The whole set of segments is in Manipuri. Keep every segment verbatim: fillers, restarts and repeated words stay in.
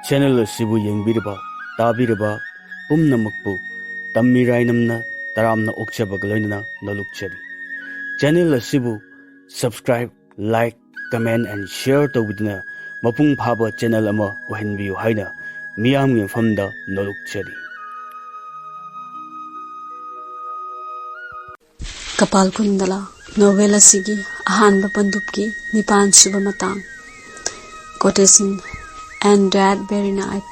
ꯆꯦꯅꯦꯜ ꯑꯁꯤꯕꯨ ꯌꯦꯡꯕꯤꯔꯤꯕ, ꯇꯥꯕꯤꯔꯤꯕ ꯄꯨꯝꯅꯃꯛꯄꯨ ꯇꯝꯃꯤꯔꯥꯏꯅꯝꯅ ꯇꯔꯥꯝꯅ ꯑꯣꯛꯆꯕꯒ ꯂꯣꯏꯅꯅ ꯅꯣꯂꯨꯛꯆꯔꯤ꯫ ꯆꯦꯅꯦꯜ ꯑꯁꯤꯕꯨ subscribe, like, comment and share ꯇꯧꯕꯤꯗꯨꯅ ꯃꯄꯨꯡ ꯐꯥꯕ ꯆꯦꯅꯦꯜ ꯑꯃ ꯑꯣꯏꯍꯟꯕꯤꯌꯨ ꯍꯥꯏꯅ ꯃꯤꯌꯥꯝꯒꯤ ꯃꯐꯝꯗ ꯅꯣꯂꯨꯛꯆꯔꯤ꯫ ꯀꯄꯥꯜ ꯀꯨꯟꯗꯂꯥ ꯅꯣꯚꯦꯜ ꯑꯁꯤꯒꯤ ꯑꯍꯥꯟꯕ ꯄꯟꯗꯨꯞꯀꯤ ꯅꯤꯄꯥꯟ ꯁꯨꯕ ꯃꯇꯥꯡ꯫ Quotation: And that very night,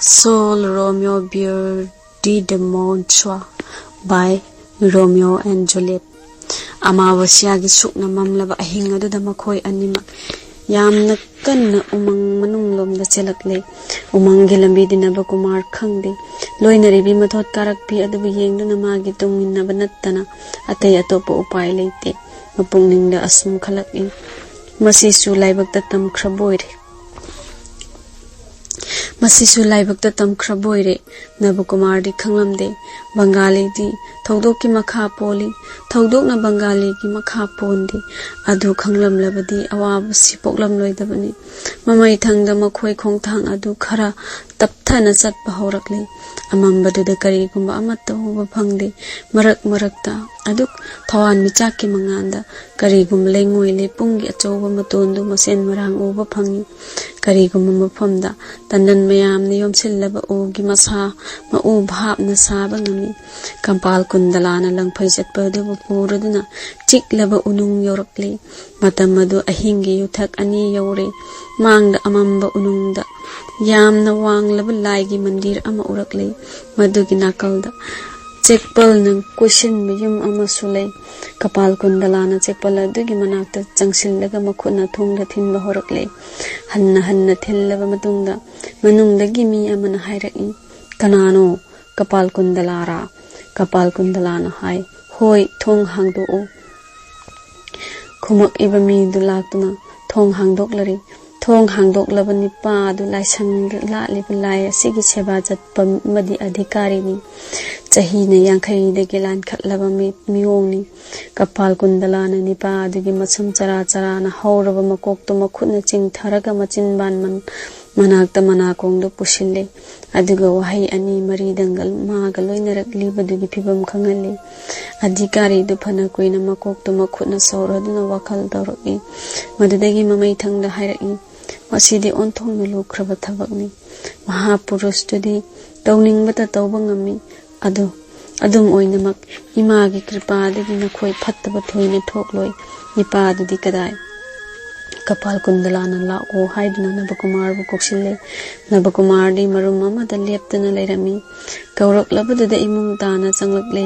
Sol Romeo Beardi de Montois by Romeo and Juliet. ꯑꯃꯥꯕꯁꯤꯌꯥꯒꯤ ꯁꯨꯛꯅ ꯃꯝꯂꯕ ꯑꯍꯤꯡ ꯑꯗꯨꯗ ꯃꯈꯣꯏ ꯑꯅꯤꯃꯛ ꯌꯥꯝꯅ ꯀꯟꯅ ꯎꯃꯪ ꯃꯅꯨꯡꯂꯣꯝꯗ ꯆꯦꯜꯂꯛꯂꯦ꯫ ꯎꯃꯪꯒꯤ ꯂꯝꯕꯤꯗꯤ ꯅꯕꯀꯨꯃꯥꯔ ꯈꯪꯗꯦ꯫ ꯂꯣꯏꯅꯔꯤꯕꯤ ꯃꯊꯣꯠ ꯀꯥꯔꯛꯄꯤ ꯑꯗꯨꯕꯨ ꯌꯦꯡꯗꯨꯅ ꯃꯥꯒꯤ ꯇꯨꯡ ꯏꯟꯅꯕ ꯅꯠꯇꯅ ꯑꯇꯩ ꯑꯇꯣꯞꯄ ꯎꯄꯥꯏ ꯂꯩꯇꯦ꯫ ꯃꯄꯨꯛꯅꯤꯡꯗ ꯑꯁꯨꯝ ꯈꯜꯂꯛꯏ, "ꯃꯁꯤꯁꯨ ꯂꯥꯏꯕꯛꯇ ꯇꯝꯈ꯭ꯔꯕ ꯑꯣꯏꯔꯦ꯫ ꯃꯁꯤꯁꯨ ꯂꯥꯏꯕꯛꯇ ꯇꯝꯈ꯭ꯔꯕ ꯑꯣꯏꯔꯦ"꯫ ꯅꯕꯀꯨꯃꯥꯔꯗꯤ ꯈꯪꯂꯝꯗꯦ꯫ ꯕꯪꯒꯥꯂꯤꯗꯤ ꯊꯧꯗꯣꯛꯀꯤ ꯃꯈꯥ ꯄꯣꯜꯂꯤ, ꯊꯧꯗꯣꯛꯅ ꯕꯪꯒꯥꯂꯤꯒꯤ ꯃꯈꯥ ꯄꯣꯟꯗꯦ꯫ ꯑꯗꯨ ꯈꯪꯂꯝꯂꯕꯗꯤ ꯑꯋꯥꯕꯁꯤ ꯄꯣꯛꯂꯝꯂꯣꯏꯗꯕꯅꯤ꯫ ꯃꯃꯩꯊꯪꯗ ꯃꯈꯣꯏ ꯈꯣꯡꯊꯥꯡ ꯑꯗꯨ ꯈꯔ ꯇꯞꯊꯅ ꯆꯠꯄ ꯍꯧꯔꯛꯂꯦ꯫ ꯑꯃꯝꯕꯗꯨꯗ ꯀꯔꯤꯒꯨꯝꯕ ꯑꯃꯠꯇ ꯎꯕ ꯐꯪꯗꯦ꯫ ꯃꯔꯛ ꯃꯔꯛꯇ ꯑꯗꯨꯛ ꯊꯋꯥꯟꯃꯤꯆꯥꯛꯀꯤ ꯃꯉꯥꯜꯗ ꯀꯔꯤꯒꯨꯝꯕ ꯂꯩꯉꯣꯏ ꯂꯩꯄꯨꯡꯒꯤ ꯑꯆꯧꯕ ꯃꯇꯣꯟꯗꯨ ꯃꯁꯦꯟ ꯃꯔꯥꯡ ꯎꯕ ꯐꯪꯏ꯫ ꯀꯔꯤꯒꯨꯝꯕ ꯃꯐꯝꯗ ꯇꯟꯗꯟ ꯃꯌꯥꯝꯅ ꯌꯣꯝꯁꯤꯜꯂꯕ ꯎꯒꯤ ꯃꯁꯥ ꯃꯎ ꯚꯥꯞꯅ ꯁꯥꯕ ꯉꯝꯃꯤ꯫ ꯀꯝꯄꯥꯜ ꯀꯨꯟꯗꯂꯥꯅ ꯂꯪꯐꯩ ꯆꯠꯄ ꯑꯗꯨꯕꯨ ꯄꯨꯔꯗꯨꯅ ꯆꯤꯛꯂꯕ ꯎꯅꯨꯡ ꯌꯧꯔꯛꯂꯤ꯫ ꯃꯇꯝ ꯑꯗꯨ ꯑꯍꯤꯡꯒꯤ ꯌꯨꯊꯛ ꯑꯅꯤ ꯌꯧꯔꯦ꯫ ꯃꯥꯡꯗ ꯑꯃꯝꯕ ꯎꯅꯨꯡꯗ ꯌꯥꯝꯅ ꯋꯥꯡꯂꯕ ꯂꯥꯏꯒꯤ ꯃꯟꯗꯤꯔ ꯑꯃ ꯎꯔꯛꯂꯦ꯫ ꯃꯗꯨꯒꯤ ꯅꯥꯀꯜꯗ ꯆꯦꯛꯄꯜꯅ ꯀꯣꯏꯁꯤꯟꯕ ꯌꯨꯝ ꯑꯃꯁꯨ ꯂꯩ꯫ ꯀꯄꯥꯜ ꯀꯨꯟꯗꯂꯥꯅ ꯆꯦꯛꯄꯜ ꯑꯗꯨꯒꯤ ꯃꯅꯥꯛꯇ ꯆꯪꯁꯤꯜꯂꯒ ꯃꯈꯨꯠꯅ ꯊꯣꯡꯗ ꯊꯤꯟꯕ ꯍꯧꯔꯛꯂꯦ꯫ ꯍꯟꯅ ꯍꯟꯅ ꯊꯤꯜꯂꯕ ꯃꯇꯨꯡꯗ ꯃꯅꯨꯡꯗꯒꯤ ꯃꯤ ꯑꯃꯅ ꯍꯥꯏꯔꯛꯏ, "ꯀꯅꯥꯅꯣ? ꯀꯄꯥꯜ ꯀꯨꯟꯗꯂꯥꯔꯥ?" ꯀꯄꯥꯜ ꯀꯨꯟꯗꯂꯥꯅ ꯍꯥꯏ, "ꯍꯣꯏ, ꯊꯣꯡ ꯍꯥꯡꯗꯣꯛꯎ"꯫ ꯈꯨꯝꯃꯛꯏꯕ ꯃꯤꯗꯨ ꯂꯥꯛꯇꯨꯅ ꯊꯣꯡ ꯍꯥꯡꯗꯣꯛꯂꯔꯤ꯫ ꯊꯣꯡ ꯍꯥꯡꯗꯣꯛꯂꯕ ꯅꯤꯄꯥ ꯑꯗꯨ ꯂꯥꯏꯁꯪꯗ ꯂꯥꯠꯂꯤꯕ ꯂꯥꯏ ꯑꯁꯤꯒꯤ ꯁꯦꯕꯥ ꯆꯠꯄ ꯑꯃꯗꯤ ꯑꯙꯤꯀꯥꯔꯤꯅꯤ꯫ ꯆꯍꯤꯅ ꯌꯥꯡꯈꯩꯗꯒꯤ ꯂꯥꯟꯈꯠꯂꯕ ꯃꯤ-, ꯃꯤꯑꯣꯡꯅꯤ꯫ ꯀꯄꯥꯜ ꯀꯨꯟꯗꯂꯥꯅ ꯅꯤꯄꯥ ꯑꯗꯨꯒꯤ ꯃꯁꯝ ꯆꯔꯥ ꯆꯔꯥꯅ ꯍꯧꯔꯕ ꯃꯀꯣꯛꯇꯨ ꯃꯈꯨꯠꯅ ꯆꯤꯡꯊꯔꯒ ꯃꯆꯤꯟꯕꯥꯟ ꯃꯟ-, ꯃꯅꯥꯛꯇ ꯃꯅꯥꯀꯣꯡꯗꯨ ꯄꯨꯁꯤꯜꯂꯤ꯫ ꯑꯗꯨꯒ ꯋꯥꯍꯩ ꯑꯅꯤ ꯃꯔꯤꯗꯪꯒ ꯃꯥꯒ ꯂꯣꯏꯅꯔꯛꯂꯤꯕꯗꯨꯒꯤ ꯐꯤꯕꯝ ꯈꯪꯍꯜꯂꯤ꯫ ꯑꯙꯤꯀꯥꯔꯤꯗꯨ ꯐꯅ ꯀꯨꯏꯅ ꯃꯀꯣꯛꯇꯨ ꯃꯈꯨꯠꯅ ꯁꯧꯔꯗꯨꯅ ꯋꯥꯈꯜ ꯇꯧꯔꯛꯏ꯫ ꯃꯗꯨꯗꯒꯤ ꯃꯃꯩ ꯊꯪꯗ ꯍꯥꯏꯔꯛꯏ, "ꯃꯁꯤꯗꯤ ꯑꯣꯟꯊꯣꯛꯅ ꯂꯨꯈ꯭ꯔꯕ ꯊꯕꯛꯅꯤ꯫ ꯃꯍꯥꯄꯨꯔꯨꯁꯇꯨꯗꯤ ꯇꯧꯅꯤꯡꯕꯇ ꯇꯧꯕ ꯉꯝꯃꯤ꯫ ꯑꯗꯨ ꯑꯗꯨꯝ ꯑꯣꯏꯅꯃꯛ ꯏꯃꯥꯒꯤ ꯀ꯭ꯔꯤꯄꯥꯗꯒꯤ ꯅꯈꯣꯏ ꯐꯠꯇꯕ ꯊꯣꯏꯅ ꯊꯣꯛꯂꯣꯏ꯫ ꯅꯤꯄꯥꯗꯨꯗꯤ ꯀꯗꯥꯏ?" ꯀꯄꯥꯜ ꯀꯨꯟꯗꯂꯥꯅ ꯂꯥꯛꯑꯣ ꯍꯥꯏꯗꯨꯅ ꯅꯕꯀꯨꯃꯥꯔꯕꯨ ꯀꯧꯁꯤꯜꯂꯦ꯫ ꯅꯕꯀꯨꯃꯥꯔꯗꯤ ꯃꯔꯨꯝ ꯑꯃꯗ ꯂꯦꯞꯇꯅ ꯂꯩꯔꯝꯃꯤ꯫ ꯀꯧꯔꯛꯂꯕꯗꯨꯗ ꯏꯃꯨꯡ ꯇꯥꯅ ꯆꯪꯂꯛꯂꯦ꯫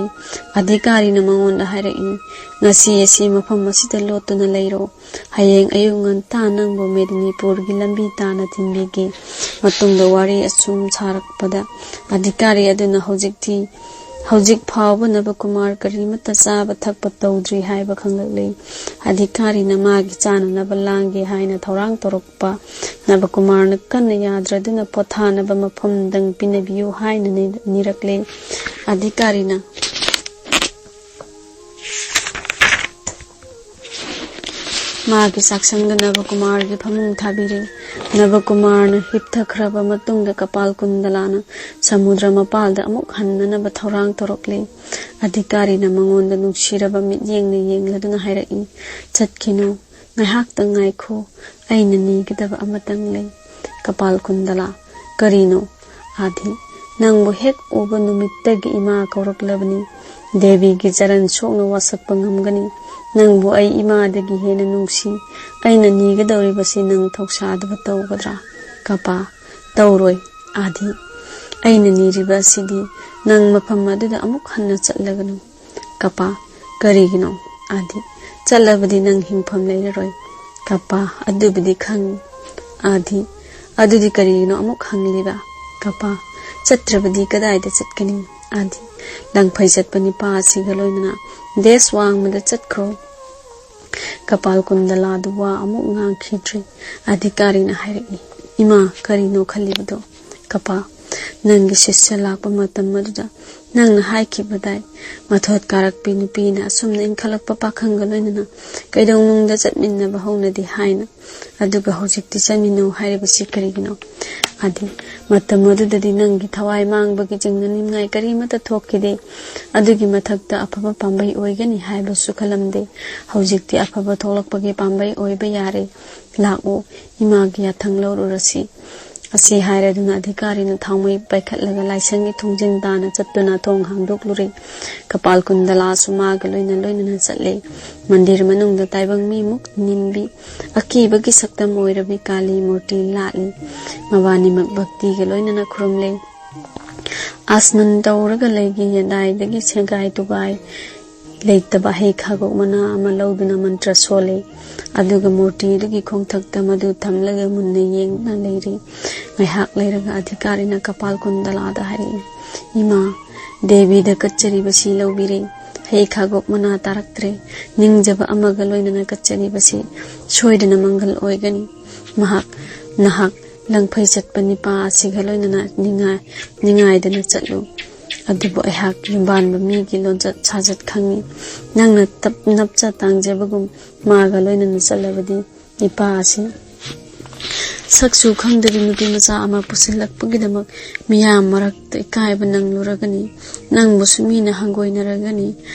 ꯑꯙꯤꯀꯥꯔꯤꯅ ꯃꯉꯣꯟꯗ ꯍꯥꯏꯔꯛꯏ, "ꯉꯁꯤ ꯑꯁꯤ ꯃꯐꯝ ꯑꯁꯤꯗ ꯂꯣꯠꯇꯨꯅ ꯂꯩꯔꯣ꯫ ꯍꯌꯦꯡ ꯑꯌꯨꯛ ꯉꯟꯇꯥ ꯅꯪꯕꯨ ꯃꯦꯗꯤꯅꯤꯄꯨꯔꯒꯤ ꯂꯝꯕꯤ ꯇꯥꯅ ꯊꯤꯟꯕꯤꯒꯦ꯫" ꯃꯇꯨꯡꯗ ꯋꯥꯔꯤ ꯑꯁꯨꯝ ꯁꯥꯔꯛꯄꯗ ꯑꯙꯤꯀꯥꯔꯤ ꯑꯗꯨꯅ ꯍꯧꯖꯤꯛꯇꯤ, ꯍꯧꯖꯤꯛ ꯐꯥꯎꯕ ꯅꯕꯀꯨꯃꯥꯔ ꯀꯔꯤꯃꯠꯇ ꯆꯥꯕ ꯊꯛꯄ ꯇꯧꯗ꯭ꯔꯤ ꯍꯥꯏꯕ ꯈꯪꯂꯛꯂꯦ꯫ ꯑꯙꯤꯀꯥꯔꯤꯅ ꯃꯥꯒꯤ ꯆꯥꯅꯅꯕ ꯂꯥꯡꯒꯦ ꯍꯥꯏꯅ ꯊꯧꯔꯥꯡ ꯇꯧꯔꯛꯄ ꯅꯕꯀꯨꯃꯥꯔꯅ ꯀꯟꯅ ꯌꯥꯗ꯭ꯔꯗꯨꯅ ꯄꯣꯊꯥꯅꯕ ꯃꯐꯝꯗꯪ ꯄꯤꯅꯕꯤꯌꯨ ꯍꯥꯏꯅ ꯅꯤ-, ꯅꯤꯔꯛꯂꯦ꯫ ꯑꯙꯤꯀꯥꯔꯤꯅ ꯃꯥꯒꯤ ꯆꯥꯛꯁꯪꯗ ꯅꯕꯀꯨꯃꯥꯔꯒꯤ ꯐꯃꯨꯡ ꯊꯥꯕꯤꯔꯦ꯫ ꯅꯕꯀꯨꯃꯥꯔꯅ ꯍꯤꯞꯊꯈ꯭ꯔꯕ ꯃꯇꯨꯡꯗ ꯀꯄꯥꯜ ꯀꯨꯟꯗꯂꯥꯅ ꯁꯃꯨꯗ꯭ꯔ ꯃꯄꯥꯜꯗ ꯑꯃꯨꯛ ꯍꯟꯅꯅꯕ ꯊꯧꯔꯥꯡ ꯇꯧꯔꯛꯂꯦ꯫ ꯑꯙꯤꯀꯥꯔꯤꯅ ꯃꯉꯣꯟꯗ ꯅꯨꯡꯁꯤꯔꯕ ꯃꯤꯠꯌꯦꯡꯅ ꯌꯦꯡꯂꯗꯨꯅ ꯍꯥꯏꯔꯛꯏ, "ꯆꯠꯈꯤꯅꯨ, ꯉꯥꯏꯍꯥꯛꯇꯪ ꯉꯥꯏꯈꯣ, ꯑꯩꯅ ꯅꯤꯒꯗꯕ ꯑꯃꯇꯪ ꯂꯩ꯫" ꯀꯄꯥꯜ ꯀꯨꯟꯗꯂꯥ, "ꯀꯔꯤꯅꯣ?" ꯑꯥꯙꯤ, "ꯅꯪꯕꯨ ꯍꯦꯛ ꯎꯕ ꯅꯨꯃꯤꯠꯇꯒꯤ ꯏꯃꯥ ꯀꯧꯔꯛꯂꯕꯅꯤ꯫ ꯗꯦꯕꯤꯒꯤ ꯆꯔꯟ ꯁꯣꯛꯅ ꯋꯥꯁꯛꯄ ꯉꯝꯒꯅꯤ꯫ ꯅꯪꯕꯨ ꯑꯩ ꯏꯃꯥꯗꯒꯤ ꯍꯦꯟꯅ ꯅꯨꯡꯁꯤ꯫ ꯑꯩꯅ ꯅꯤꯒꯗꯧꯔꯤꯕꯁꯤ ꯅꯪ ꯊꯧꯁꯥꯗꯕ ꯇꯧꯒꯗ꯭ꯔꯥ?" ꯀꯄꯥ, "ꯇꯧꯔꯣꯏ, ꯑꯥꯙꯤ꯫ ꯑꯩꯅ ꯅꯤꯔꯤꯕ ꯑꯁꯤꯗꯤ ꯅꯪ ꯃꯐꯝ ꯑꯗꯨꯗ ꯑꯃꯨꯛ ꯍꯟꯅ ꯆꯠꯂꯒꯅꯨ꯫" ꯀꯄꯥ, "ꯀꯔꯤꯒꯤꯅꯣ?" ꯑꯥꯙꯤ, "ꯆꯠꯂꯕꯗꯤ ꯅꯪ ꯍꯤꯡꯐꯝ ꯂꯩꯔꯔꯣꯏ꯫" ꯀꯄꯥ, "ꯑꯗꯨꯕꯨꯗꯤ ꯈꯪꯉꯤ꯫" ꯑꯥꯙꯤ, "ꯑꯗꯨꯗꯤ ꯀꯔꯤꯒꯤꯅꯣ ꯑꯃꯨꯛ ꯍꯪꯂꯤꯕ?" ꯀꯄꯥ, "ꯆꯠꯇ꯭ꯔꯕꯗꯤ ꯀꯗꯥꯏꯗ ꯆꯠꯀꯅꯤ?" ꯑꯥꯙꯤ, "ꯂꯪꯐꯩ ꯆꯠꯄ ꯅꯤꯄꯥ ꯑꯁꯤꯒ ꯂꯣꯏꯅꯅ ꯗꯦꯁ ꯋꯥꯡꯃꯗ ꯆꯠꯈ꯭ꯔꯣ꯫" ꯀꯄꯥꯜ ꯀꯨꯟꯗꯂꯥꯗꯨ ꯋꯥ ꯑꯃꯨꯛ ꯉꯥꯡꯈꯤꯗ꯭ꯔꯦ꯫ ꯑꯙꯤꯀꯥꯔꯤꯅ ꯍꯥꯏꯔꯛꯏ, "ꯏꯃꯥ, ꯀꯔꯤꯅꯣ ꯈꯜꯂꯤꯕꯗꯣ?" ꯀꯄꯥ, "ꯅꯪꯒꯤ ꯁꯤꯁ꯭ꯌ ꯂꯥꯛꯄ ꯃꯇꯝ ꯑꯗꯨꯗ "ꯅꯪꯅ ꯍꯥꯏꯈꯤꯕꯗꯥꯏ, ꯃꯊꯣꯠ ꯀꯥꯔꯛꯄꯤ ꯅꯨꯄꯤꯅ ꯑꯁꯨꯝꯅ ꯏꯟꯈꯠꯂꯛꯄ ꯄꯥꯈꯪꯒ ꯂꯣꯏꯅꯅ ꯀꯩꯗꯧꯅꯨꯡꯗ ꯆꯠꯃꯤꯟꯅꯕ ꯍꯧꯅꯗꯦ ꯍꯥꯏꯅ, ꯑꯗꯨꯒ ꯍꯧꯖꯤꯛꯇꯤ ꯆꯠꯃꯤꯟꯅꯧ ꯍꯥꯏꯔꯤꯕꯁꯤ ꯀꯔꯤꯒꯤꯅꯣ? ꯑꯗꯤ ꯃꯇꯝ ꯑꯗꯨꯗꯗꯤ ꯅꯪꯒꯤ ꯊꯋꯥꯏ ꯃꯥꯡꯕꯒꯤ ꯆꯤꯡꯅꯅꯤꯡꯉꯥꯏ ꯀꯔꯤꯃꯠꯇ ꯊꯣꯛꯈꯤꯗꯦ꯫ ꯑꯗꯨꯒꯤ ꯃꯊꯛꯇ ꯑꯐꯕ ꯄꯥꯝꯕꯩ ꯑꯣꯏꯒꯅꯤ ꯍꯥꯏꯕꯁꯨ ꯈꯜꯂꯝꯗꯦ꯫ ꯍꯧꯖꯤꯛꯇꯤ ꯑꯐꯕ ꯊꯣꯛꯂꯛꯄꯒꯤ ꯄꯥꯝꯕꯩ ꯑꯣꯏꯕ ꯌꯥꯔꯦ꯫ ꯂꯥꯛꯎ, ꯏꯃꯥꯒꯤ ꯌꯥꯊꯪ ꯂꯧꯔꯨꯔꯁꯤ"꯫ ꯑꯁꯤ ꯍꯥꯏꯔꯗꯨꯅ ꯑꯙꯤꯀꯥꯔꯤꯅ ꯊꯥꯎꯃꯩ ꯄꯥꯏꯈꯠꯂꯒ ꯂꯥꯏꯁꯪꯒꯤ ꯊꯣꯡꯖꯤꯟ ꯇꯥꯅ ꯆꯠꯇꯨꯅ ꯊꯣꯡ ꯍꯥꯡꯗꯣꯛꯂꯨꯔꯦ꯫ ꯀꯄꯥꯜ ꯀꯨꯟꯗꯂꯥꯁꯨ ꯃꯥꯒ ꯂꯣꯏꯅ ꯂꯣꯏꯅꯅ ꯆꯠꯂꯦ꯫ ꯃꯟꯗꯤꯔ ꯃꯅꯨꯡꯗ ꯇꯥꯏꯕꯪ ꯃꯤꯃꯨꯛ ꯅꯤꯟꯕꯤ, ꯑꯀꯤꯕꯒꯤ ꯁꯛꯇꯝ ꯑꯣꯏꯔꯕꯤ ꯀꯥꯂꯤ ꯃꯨꯔꯇꯤ ꯂꯥꯠꯂꯤ꯫ ꯃꯕꯥꯅꯤꯃꯛ ꯚꯛꯇꯤꯒ ꯂꯣꯏꯅꯅ ꯈꯨꯔꯨꯝꯂꯦ꯫ ꯑꯁꯃꯟ ꯇꯧꯔꯒ ꯂꯩꯒꯤ ꯌꯦꯟꯗꯥꯏꯗꯒꯤ ꯁꯦꯒꯥꯏ ꯇꯨꯒꯥꯏ ꯂꯩꯇꯕ ꯍꯩ ꯈꯥꯒꯣꯛ ꯃꯅꯥ ꯑꯃ ꯂꯧꯗꯨꯅ ꯃꯟꯇ꯭ꯔ ꯁꯣꯜꯂꯤ꯫ ꯑꯗꯨꯒ ꯃꯨꯔꯇꯤꯗꯨꯒꯤ ꯈꯣꯡꯊꯛꯇ ꯃꯗꯨ ꯊꯝꯂꯒ ꯃꯨꯟꯅ ꯌꯦꯡꯗꯨꯅ ꯂꯩꯔꯤ꯫ ꯉꯥꯏꯍꯥꯛ ꯂꯩꯔꯒ ꯑꯙꯤꯀꯥꯔꯤꯅ ꯀꯄꯥꯜ ꯀꯨꯟꯗꯂꯥꯗ ꯍꯥꯏꯔꯛꯏ, "ꯏꯃꯥ, ꯗꯦꯕꯤꯗ ꯀꯠꯆꯔꯤꯕꯁꯤ ꯂꯧꯕꯤꯔꯦ꯫ ꯍꯩ ꯈꯥꯒꯣꯛ ꯃꯅꯥ ꯇꯥꯔꯛꯇ꯭ꯔꯦ꯫ ꯅꯤꯡꯖꯕ ꯑꯃꯒ ꯂꯣꯏꯅꯅ ꯀꯠꯆꯔꯤꯕꯁꯤ ꯁꯣꯏꯗꯅ ꯃꯪꯒꯜ ꯑꯣꯏꯒꯅꯤ꯫ ꯃꯍꯥꯛ ꯅꯍꯥꯛ ꯂꯪꯐꯩ ꯆꯠꯄ ꯅꯤꯄꯥ ꯑꯁꯤꯒ ꯂꯣꯏꯅꯅ ꯅꯤꯡꯉꯥꯏ ꯅꯤꯡꯉꯥꯏꯗꯅ ꯆꯠꯂꯨ꯫ ꯑꯗꯨꯕꯨ ꯑꯩꯍꯥꯛ ꯌꯨꯝꯕꯥꯟꯕ ꯃꯤꯒꯤ ꯂꯣꯟꯆꯠ ꯁꯥꯖꯠ ꯈꯪꯏ꯫ ꯅꯪꯅ ꯇꯞ ꯅꯞꯆ ꯇꯥꯡꯖꯕꯒꯨꯝ ꯃꯥꯒ ꯂꯣꯏꯅꯅ ꯆꯠꯂꯕꯗꯤ ꯅꯤꯄꯥ ꯑꯁꯤ ꯁꯛꯁꯨ ꯈꯪꯗꯕꯤ ꯅꯨꯄꯤ ꯃꯆꯥ ꯑꯃ ꯄꯨꯁꯤꯜꯂꯛꯄꯒꯤꯗꯃꯛ ꯃꯤꯌꯥꯝ ꯃꯔꯛꯇ ꯏꯀꯥꯏꯕ ꯅꯪꯂꯨꯔꯒꯅꯤ꯫ ꯅꯪꯕꯨꯁꯨ ꯃꯤꯅ ꯍꯪꯒꯣꯏꯅꯔꯒꯅꯤ꯫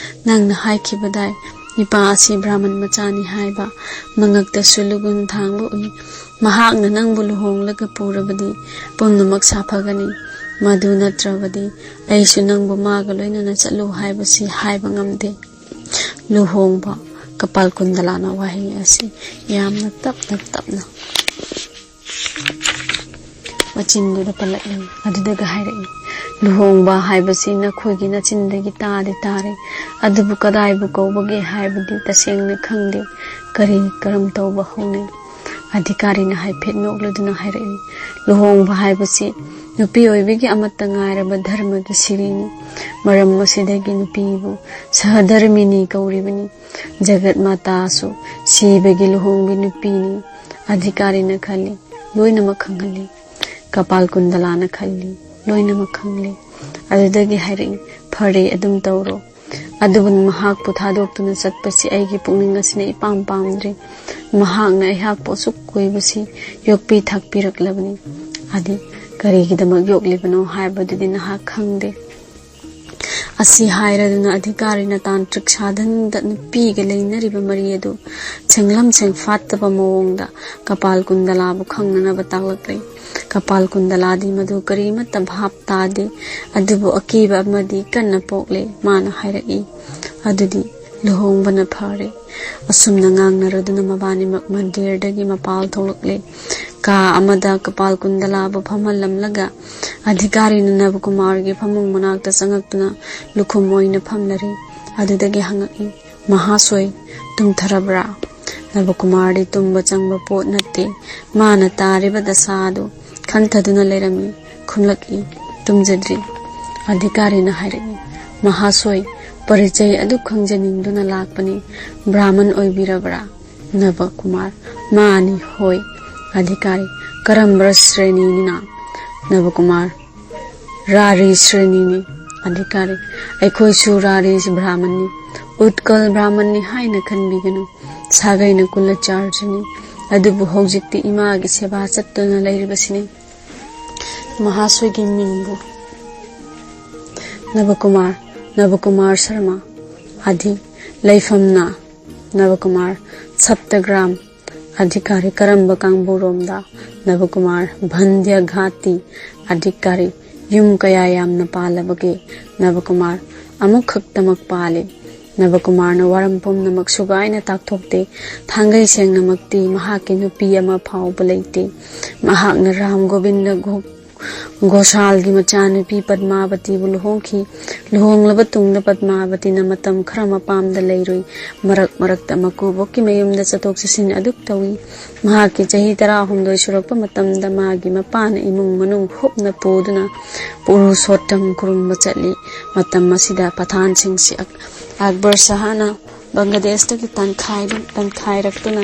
ꯅꯪꯅ ꯍꯥꯏꯈꯤꯕꯗꯥꯏ, ꯅꯤꯄꯥ ꯑꯁꯤ ꯕ꯭ꯔꯥꯍꯃꯟ ꯃꯆꯥꯅꯤ ꯍꯥꯏꯕ꯫ ꯃꯉꯛꯇꯁꯨ ꯂꯨꯒꯨꯟ ꯊꯥꯡꯕ ꯎꯏ꯫ ꯃꯍꯥꯛꯅ ꯅꯪꯕꯨ ꯂꯨꯍꯣꯡꯂꯒ ꯄꯨꯔꯕꯗꯤ ꯄꯨꯝꯅꯃꯛ ꯁꯥꯐꯒꯅꯤ꯫ ꯃꯗꯨ ꯅꯠꯇ꯭ꯔꯕꯗꯤ ꯑꯩꯁꯨ ꯅꯪꯕꯨ ꯃꯥꯒ ꯂꯣꯏꯅꯅ ꯆꯠꯂꯨ ꯍꯥꯏꯕꯁꯤ ꯍꯥꯏꯕ ꯉꯝꯗꯦ"꯫ ꯂꯨꯍꯣꯡꯕ꯫ ꯀꯄꯥꯜ ꯀꯨꯟꯗꯂꯥꯅ ꯋꯥꯍꯩ ꯑꯁꯤ ꯌꯥꯝꯅ ꯇꯞꯅ ꯇꯞꯅ ꯃꯆꯤꯟꯗꯨꯗ ꯄꯜꯂꯛꯏ꯫ ꯑꯗꯨꯗꯒ ꯍꯥꯏꯔꯛꯏ, "ꯂꯨꯍꯣꯡꯕ ꯍꯥꯏꯕꯁꯤ ꯅꯈꯣꯏꯒꯤ ꯅꯆꯤꯟꯗꯒꯤ ꯇꯥꯗꯤ ꯇꯥꯔꯦ, ꯑꯗꯨꯕꯨ ꯀꯗꯥꯏꯕꯨ ꯀꯧꯕꯒꯦ ꯍꯥꯏꯕꯗꯤ ꯇꯁꯦꯡꯅ ꯈꯪꯗꯦ꯫ ꯀꯔꯤ ꯀꯔꯝ ꯇꯧꯕ ꯍꯧꯅꯩ?" ꯑꯙꯤꯀꯥꯔꯤꯅ ꯍꯥꯏꯐꯦꯠ ꯅꯣꯛꯂꯗꯨꯅ ꯍꯥꯏꯔꯛꯏ, "ꯂꯨꯍꯣꯡꯕ ꯍꯥꯏꯕꯁꯤ ꯅꯨꯄꯤ ꯑꯣꯏꯕꯤꯒꯤ ꯑꯃꯠꯇ ꯉꯥꯏꯔꯕ ꯙꯔꯃꯒꯤ ꯁꯤꯔꯤꯅꯤ꯫ ꯃꯔꯝ ꯑꯁꯤꯗꯒꯤ ꯅꯨꯄꯤꯕꯨ ꯁꯍꯙꯔꯃꯤꯅꯤ ꯀꯧꯔꯤꯕꯅꯤ꯫ ꯖꯒꯠ ꯃꯥꯇꯥꯁꯨ ꯁꯤꯕꯒꯤ ꯂꯨꯍꯣꯡꯕꯤ ꯅꯨꯄꯤꯅꯤ"꯫ ꯑꯙꯤꯀꯥꯔꯤꯅ ꯈꯜꯂꯤ, "ꯂꯣꯏꯅꯃꯛ ꯈꯪꯍꯜꯂꯤ"꯫ ꯀꯄꯥꯜ ꯀꯨꯟꯗꯂꯥꯅ ꯈꯜꯂꯤ, "ꯂꯣꯏꯅꯃꯛ ꯈꯪꯂꯦ"꯫ ꯑꯗꯨꯗꯒꯤ ꯍꯥꯏꯔꯛꯏ, "ꯐꯔꯦ, ꯑꯗꯨꯝ ꯇꯧꯔꯣ꯫ ꯑꯗꯨꯕꯨ ꯃꯍꯥꯛꯄꯨ ꯊꯥꯗꯣꯛꯇꯨꯅ ꯆꯠꯄꯁꯤ ꯑꯩꯒꯤ ꯄꯨꯛꯅꯤꯡ ꯑꯁꯤꯅ ꯏꯄꯥꯝ ꯄꯥꯝꯗ꯭ꯔꯦ꯫ ꯃꯍꯥꯛꯅ ꯑꯩꯍꯥꯛꯄꯨ ꯑꯁꯨꯛ ꯀꯨꯏꯕꯁꯤ ꯌꯣꯛꯄꯤ ꯊꯥꯛꯄꯤꯔꯛꯂꯕꯅꯤ꯫ ꯑꯗꯤ ꯀꯔꯤꯒꯤꯗꯃꯛ ꯌꯣꯛꯂꯤꯕꯅꯣ ꯍꯥꯏꯕꯗꯨꯗꯤ ꯅꯍꯥꯛ ꯈꯪꯗꯦ"꯫ ꯑꯁꯤ ꯍꯥꯏꯔꯗꯨꯅ ꯑꯙꯤꯀꯥꯔꯤꯅ ꯇꯥꯟꯇ꯭ꯔꯤꯛ ꯁꯥꯗꯟꯗ ꯅꯨꯄꯤꯒ ꯂꯩꯅꯔꯤꯕ ꯃꯔꯤ ꯑꯗꯨ ꯁꯦꯡꯂꯝ ꯁꯦꯡꯐꯥꯠꯇꯕ ꯃꯑꯣꯡꯗ ꯀꯄꯥꯜ ꯀꯨꯟꯗꯂꯥꯕꯨ ꯈꯪꯅꯅꯕ ꯇꯥꯛꯂꯛꯂꯦ꯫ ꯀꯄꯥꯜ ꯀꯨꯟꯗꯂꯥꯗꯤ ꯃꯗꯨ ꯀꯔꯤꯃꯠꯇ ꯚꯥꯞ ꯇꯥꯗꯦ꯫ ꯑꯗꯨꯕꯨ ꯑꯀꯤꯕ ꯑꯃꯗꯤ ꯀꯟꯅ ꯄꯣꯛꯂꯦ꯫ ꯃꯥꯅ ꯍꯥꯏꯔꯛꯏ, "ꯑꯗꯨꯗꯤ ꯂꯨꯍꯣꯡꯕꯅ ꯐꯔꯦ"꯫ ꯑꯁꯨꯝꯅ ꯉꯥꯡꯅꯔꯗꯨꯅ ꯃꯕꯥꯅꯤꯃꯛ ꯃꯟꯗꯤꯔꯗꯒꯤ ꯃꯄꯥꯜ ꯊꯣꯛꯂꯛꯂꯦ꯫ ꯀꯥ ꯑꯃꯗ ꯀꯄꯥꯜ ꯀꯨꯟꯗꯂꯥꯕꯨ ꯐꯝꯍꯜꯂꯝꯂꯒ ꯑꯙꯤꯀꯥꯔꯤꯅ ꯅꯕꯀꯨꯃꯥꯔꯒꯤ ꯐꯃꯨꯡ ꯃꯅꯥꯛꯇ ꯆꯪꯉꯛꯇꯨꯅ ꯂꯨꯈꯨꯝ ꯑꯣꯏꯅ ꯐꯝꯂꯔꯦ꯫ ꯑꯗꯨꯗꯒꯤ ꯍꯪꯉꯛꯏ, "ꯃꯍꯥꯁꯣꯏ, ꯇꯨꯝꯊꯔꯕ꯭ꯔꯥ?" ꯅꯕꯀꯨꯃꯥꯔꯗꯤ ꯇꯨꯝꯕ ꯆꯪꯕ ꯄꯣꯠ ꯅꯠꯇꯦ꯫ ꯃꯥꯅ ꯇꯥꯔꯤꯕ ꯗꯁꯥ ꯑꯗꯨ ꯈꯟꯊꯗꯨꯅ ꯂꯩꯔꯝꯃꯤ꯫ ꯈꯨꯝꯂꯛꯏ, "ꯇꯨꯝꯖꯗ꯭ꯔꯤ"꯫ ꯑꯙꯤꯀꯥꯔꯤꯅ ꯍꯥꯏꯔꯛꯏ, "ꯃꯍꯥꯁꯣꯏ, ꯄꯔꯤꯆꯩ ꯑꯗꯨ ꯈꯪꯖꯅꯤꯡꯗꯨꯅ ꯂꯥꯛꯄꯅꯤ꯫ ꯕ꯭ꯔꯥꯍꯃꯟ ꯑꯣꯏꯕꯤꯔꯕ꯭ꯔꯥ?" ꯅꯕꯀꯨꯃꯥꯔ, "ꯃꯥꯅꯤ, ꯍꯣꯏ"꯫ ꯑꯙꯤꯀꯥꯔꯤ, "ꯀꯔꯝꯕ ꯁ꯭ꯔꯦꯅꯤꯅꯤꯅ?" ꯅꯕꯀꯨꯃꯥꯔ, "ꯔꯥꯔꯤ ꯁ꯭ꯔꯦꯅꯤꯅꯤ"꯫ ꯑꯙꯤꯀꯥꯔꯤ, "ꯑꯩꯈꯣꯏꯁꯨ ꯔꯥꯔꯤ ꯕ꯭ꯔꯥꯍꯃꯟꯅꯤ, ꯎꯠꯀꯜ ꯕ꯭ꯔꯥꯍꯃꯟꯅꯤ ꯍꯥꯏꯅ ꯈꯟꯕꯤꯒꯅꯨ꯫ ꯁꯥꯒꯩꯅ ꯀꯨꯂꯆꯥꯔꯖꯅꯤ, ꯑꯗꯨꯕꯨ ꯍꯧꯖꯤꯛꯇꯤ ꯏꯃꯥꯒꯤ ꯁꯦꯕꯥ ꯆꯠꯇꯨꯅ ꯂꯩꯔꯤꯕꯁꯤꯅꯤ"꯫ "ꯃꯍꯥꯁꯣꯏꯒꯤ ꯃꯤꯡꯕꯨ?" ꯅꯕꯀꯨꯃꯥꯔ, "ꯅꯕꯀꯨꯃꯥꯔ ꯁꯔꯃ"꯫ ꯑꯙꯤ, "ꯂꯩꯐꯝꯅ?" ꯅꯕꯀꯨꯃꯥꯔ, "ꯁꯞꯇꯒ꯭ꯔꯥꯝ"꯫ ꯑꯙꯤꯀꯥꯔꯤ, "ꯀꯔꯝꯕ ꯀꯥꯡꯕꯨꯔꯣꯝꯗ?" ꯅꯕꯀꯨꯃꯥꯔ, "ꯚꯟꯗ꯭ꯌ ꯘꯥꯇꯤ"꯫ ꯑꯙꯤꯀꯥꯔꯤ, "ꯌꯨꯝ ꯀꯌꯥ ꯌꯥꯝꯅ ꯄꯥꯜꯂꯕꯒꯦ?" ꯅꯕꯀꯨꯃꯥꯔ, "ꯑꯃꯈꯛꯇꯃꯛ ꯄꯥꯜꯂꯤ"꯫ ꯅꯕꯀꯨꯃꯥꯔꯅ ꯋꯥꯔꯝ ꯄꯨꯝꯅꯃꯛ ꯁꯨꯒꯥꯏꯅ ꯇꯥꯛꯊꯣꯛꯇꯦ꯫ ꯊꯥꯡꯒꯩ ꯁꯦꯡꯅꯃꯛꯇꯤ ꯃꯍꯥꯛꯀꯤ ꯅꯨꯄꯤ ꯑꯃ ꯐꯥꯎꯕ ꯂꯩꯇꯦ꯫ ꯃꯍꯥꯛꯅ ꯔꯥꯝ ꯒꯣꯕꯤꯟꯗ ꯘꯣ-, ꯘꯣꯁꯥꯜꯒꯤ ꯃꯆꯥꯅꯨꯄꯤ ꯄꯗꯃꯥꯕꯇꯤꯕꯨ ꯂꯨꯍꯣꯡꯈꯤ꯫ ꯂꯨꯍꯣꯡꯂꯕ ꯇꯨꯡꯗ ꯄꯗꯃꯥꯕꯇꯤꯅ ꯃꯇꯝ ꯈꯔ ꯃꯄꯥꯝꯗ ꯂꯩꯔꯨꯏ꯫ ꯃꯔꯛ ꯃꯔꯛꯇ ꯃꯀꯨꯕꯣꯛꯀꯤ ꯃꯌꯨꯝꯗ ꯆꯠꯊꯣꯛ ꯆꯠꯁꯤꯟ ꯑꯗꯨꯛ ꯇꯧꯏ꯫ ꯃꯍꯥꯛꯀꯤ ꯆꯍꯤ ꯇꯔꯥꯍꯨꯝꯗꯣꯏ ꯁꯨꯔꯛꯄ ꯃꯇꯝꯗ ꯃꯥꯒꯤ ꯃꯄꯥꯅ ꯏꯃꯨꯡ ꯃꯅꯨꯡ ꯍꯨꯞꯅ ꯄꯨꯗꯨꯅ ꯄꯨꯔꯨꯁꯣꯠꯇꯝ ꯈꯨꯔꯨꯝꯕ ꯆꯠꯂꯤ꯫ ꯃꯇꯝ ꯑꯁꯤꯗ ꯄꯊꯥꯟꯁꯤꯡꯁꯤ ꯑꯛ-, ꯑꯛꯕꯔ ꯁꯍꯥꯅ ꯕꯪꯒ꯭ꯂꯥꯗꯦꯁꯇꯒꯤ ꯇꯥꯟꯈꯥꯏꯗꯨ-, ꯇꯥꯟꯈꯥꯏꯔꯛꯇꯨꯅ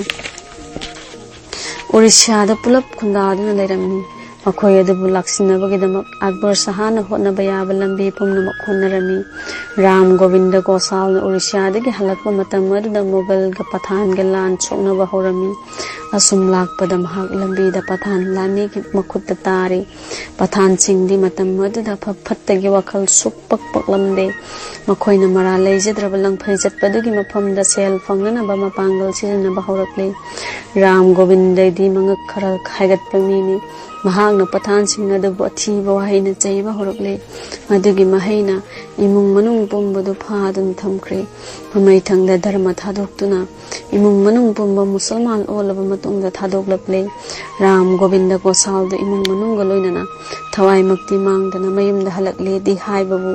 ꯑꯣꯔꯤꯁꯥꯗ ꯄꯨꯂꯞ ꯈꯨꯟꯗꯥꯗꯨꯅ ꯂꯩꯔꯝꯃꯤ꯫ ꯃꯈꯣꯏ ꯑꯗꯨꯕꯨ ꯂꯥꯛꯁꯤꯟꯅꯕꯒꯤꯗꯃꯛ ꯑꯛꯕꯔ ꯁꯍꯥꯅ ꯍꯣꯠꯅꯕ ꯌꯥꯕ ꯂꯝꯕꯤ ꯄꯨꯝꯅꯃꯛ ꯍꯣꯠꯅꯔꯝꯃꯤ꯫ ꯔꯥꯝ ꯒꯣꯕꯤꯟꯗ ꯒꯣꯁꯥꯜꯅ ꯎꯔꯤꯁꯤꯌꯥꯗꯒꯤ ꯍꯜꯂꯛꯄ ꯃꯇꯝ ꯑꯗꯨꯗ ꯃꯨꯒꯜꯒ ꯄꯊꯥꯟꯒ ꯂꯥꯟ ꯁꯣꯛꯅꯕ ꯍꯧꯔꯝꯃꯤ꯫ ꯑꯁꯨꯝ ꯂꯥꯛꯄꯗ ꯃꯍꯥꯛ ꯂꯝꯕꯤꯗ ꯄꯊꯥꯟ ꯂꯥꯟꯃꯤꯒꯤ ꯃꯈꯨꯠꯇ ꯇꯥꯔꯤ꯫ ꯄꯊꯥꯟꯁꯤꯡꯗꯤ ꯃꯇꯝ ꯑꯗꯨꯗ ꯐ-, ꯐꯠꯇꯒꯤ ꯋꯥꯈꯜ ꯁꯨꯛ ꯄꯛ ꯄꯛꯂꯝꯗꯦ꯫ ꯃꯈꯣꯏꯅ ꯃꯔꯥꯜ ꯂꯩꯖꯗ꯭ꯔꯕ ꯂꯪꯐꯩ ꯆꯠꯄꯗꯨꯒꯤ ꯃꯐꯝꯗ ꯁꯦꯜ ꯐꯪꯅꯅꯕ ꯃꯄꯥꯡꯒꯜ ꯁꯤꯖꯤꯟꯅꯕ ꯍꯧꯔꯛꯂꯤ꯫ ꯔꯥꯝ ꯒꯣꯕꯤꯟꯗꯗꯤ ꯃꯉꯛ ꯈꯔ ꯍꯥꯏꯒꯠꯄ ꯃꯤꯅꯤ꯫ ꯃꯍꯥꯛꯅ ꯄꯊꯥꯟꯁꯤꯡ ꯑꯗꯨꯕꯨ ꯑꯊꯤꯕ ꯋꯥꯍꯩꯅ ꯆꯩꯕ ꯍꯧꯔꯛꯂꯤ꯫ ꯃꯗꯨꯒꯤ ꯃꯍꯩꯅ ꯏꯃꯨꯡ ꯃꯅꯨꯡ ꯄꯨꯝꯕꯗꯨ ꯐꯥꯗꯨꯅ ꯊꯝꯈ꯭ꯔꯦ꯫ ꯃꯃꯩꯊꯪꯗ ꯙꯔꯃ ꯊꯥꯗꯣꯛꯇꯨꯅ ꯏꯃꯨꯡ ꯃꯅꯨꯡ ꯄꯨꯝꯕ ꯃꯨꯁꯜꯃꯥꯟ ꯑꯣꯜꯂꯕ ꯃꯇꯨꯡꯗ ꯊꯥꯗꯣꯛꯂꯛꯂꯦ꯫ ꯔꯥꯝ ꯒꯣꯕꯤꯟꯗ ꯒꯣꯁꯥꯜꯗꯨ ꯏꯃꯨꯡ ꯃꯅꯨꯡꯒ ꯂꯣꯏꯅꯅ ꯊꯋꯥꯏꯃꯛꯇꯤ ꯃꯥꯡꯗꯅ ꯃꯌꯨꯝꯗ ꯍꯜꯂꯛꯂꯦꯗꯤ ꯍꯥꯏꯕꯕꯨ